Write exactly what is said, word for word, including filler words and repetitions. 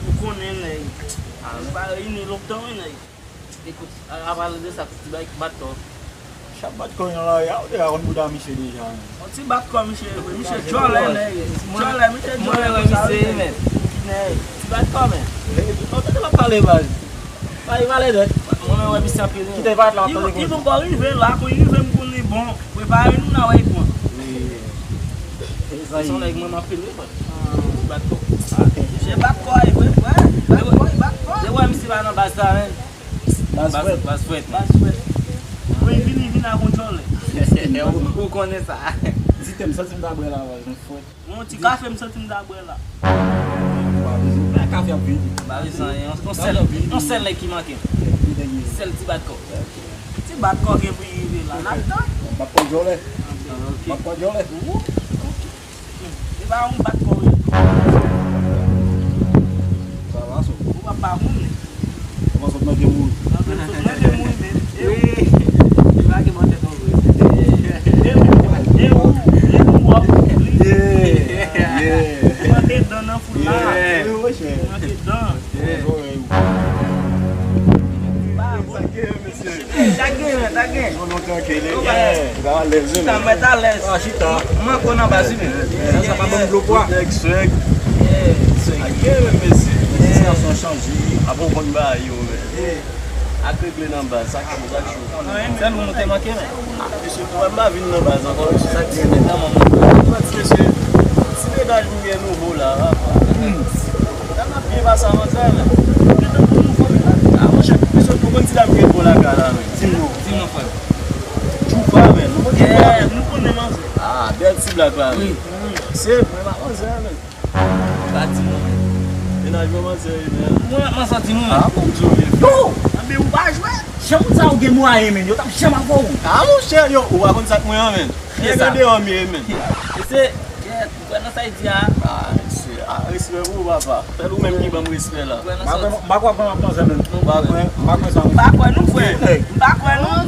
Ou konnen, nèg. Nou pa reyini lontan, wi, nèg. Ekout, a, a pale de sa, ti bay bat kò. Chak bat kò nan lari a, ou deja konn bouda misye deja, men. On ti bat kò, misye, misye djòlè, nèg. Djòlè, misye djòlè, konsa, wi, nèg. Ti bat kò, men. Ou tande m ap pale, baz. Bay valè dwèt. Mwen menm wè misye anpil, wi. Kite parèt la, ap tande. Li bon, bon, rive la, pou rive m konn li bon. Prepare nou, n a wè li pran. Wi. Se yon nèg mwen m anpil, wi, frè. Bat kò. Misye bat kò, e vre, frè. Bat kò, e bat kò. Se wè misye pa nan baz la, men. Baz frèt. Baz frèt. Baz frèt. Mwen vini, vini a kontwòl. Ou konnen sa. Di tè m, santi m ta bwè la, baz, mwen frèt. Yon ti kafe m santi m ta bwè la. Pa bezwen, pa kafe ap vini. Pa bezwen anyen. Yon sèl, yon sèl nèg ki manke m. Sèl ti bat kò. Ti bat kò gen pou rive la. N ap tann. Bat kò djòlè. Ok. Bat kò djòlè. E pa yon bat kò wi. Sa va, so. Ou pa pa moun. Kòman sot nan gen moun? Nan gen sot nan gen moun, men. E ou? Wi. Li pa gen mantè non vre. E ou? E ou? E ou w ap oubli? Yeah. Yeah. Ou manke dan nan foul la. Yeah. Wi, wi, chè. Ou manke dan. Yeah. Bon, bon, bon. Ba, bon. Sa gen, men. Sa gen. Non, non, trankil. Ou pa alèz, wi, men. Chita, mèt alèz. Ah, chita. Manko nan baz, wi, men. Sa, sa pa ban m dlo pwa. Nèg swag. Yeah, swag. Sa gen, men, mesye. Ti gason chanje. Apre w konn bagay yo, men. Ak regle nan baz, sa ki bon, sa ki cho. Sèl ou nou te manke, men. Ah, mesye, pou m pa vin nan baz ankò, mesye. Sa k gen, men, nan manman. Mwen di, mesye, ti medaj m gen nouvo la, papa. Sa m ap byen pase a manzè, men. Ah, monchè, mesye, ou konn ti dam ki ret bò lakay la, men. Di m non. Di m non, frè. Tchoufa, men. Nou konn Tchoufa. Yeah, nou konnen manzè. Ah, bèl ti blak la, men. Wi. Se, men, pa manzè, men. Pa di non, men. Menaj mwen manzè, men. Mwen, mwen santi nou, men. Ah, bon, Dieu, men. Yo! Anben, ou pa jwe. Jan moun sa yo gen mwayen, men. Yo t ap janm avè w. Ah, monchè, yo, ou pa konn sa k mwen an, men. Nèg andeyò m ye, men. Mesye, kèt, ou kwè nan sa y di a? Ah, mesye, ah, respè pou ou, papa. Sèl ou menm ki ban m respè la. M pa kwè, m pa kwè w ap pran manzè, men. M pa kwè, m pa kwè sa, men. M pa kwè nou, frè. M pa kwè nou.